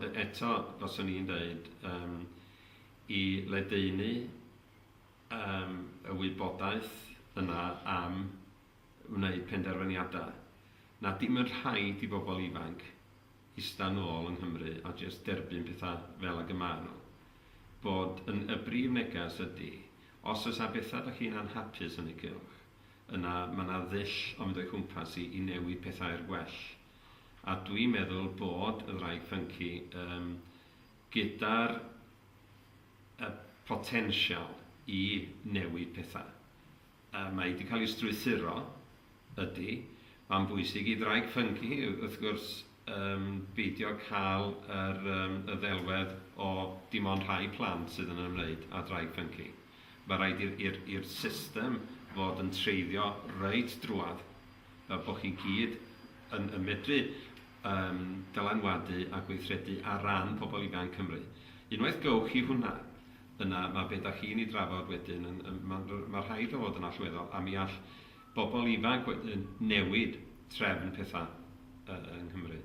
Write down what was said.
eto, faswn i'n dweud, um, i ledaenu um, y wybodaeth yna am wneud penderfyniadau. Na dim yn rhaid i bobl ifanc ista nôl yng Nghymru a jyst derbyn pethau fel ag y maen nhw. Bod yn y brif neges ydy, os oes 'na bethau dach chi'n anhapus yn eu cylch, yna mae 'na ddull o mynd o'i chwmpas i i newid pethau i'r gwell. A dwi'n meddwl bod y ddraig ffynci yym gyda'r y potensial i newid pethau. Yy mae 'di cael ei strwythuro, ydy. Mae'n bwysig i ddraig ffynci, wrth gwrs, yym beidio cael yr yym y ddelwedd o dim ond rhai plant sydd yn ymwneud â draig ffynci. Mae rhaid i'r i'r i'r system fod yn treiddio reit drwadd, fel bod chi gyd yn yn medru yym dylanwadu a gweithredu ar ran pobl ifanc Cymru. Unwaith gowch chi hwnna, yna mae be da chi'n ei drafod wedyn yn, yn, mae'n ma rhaid o fod yn allweddol a mi all bobl ifanc wedyn newid trefn pethau yng Nghymru.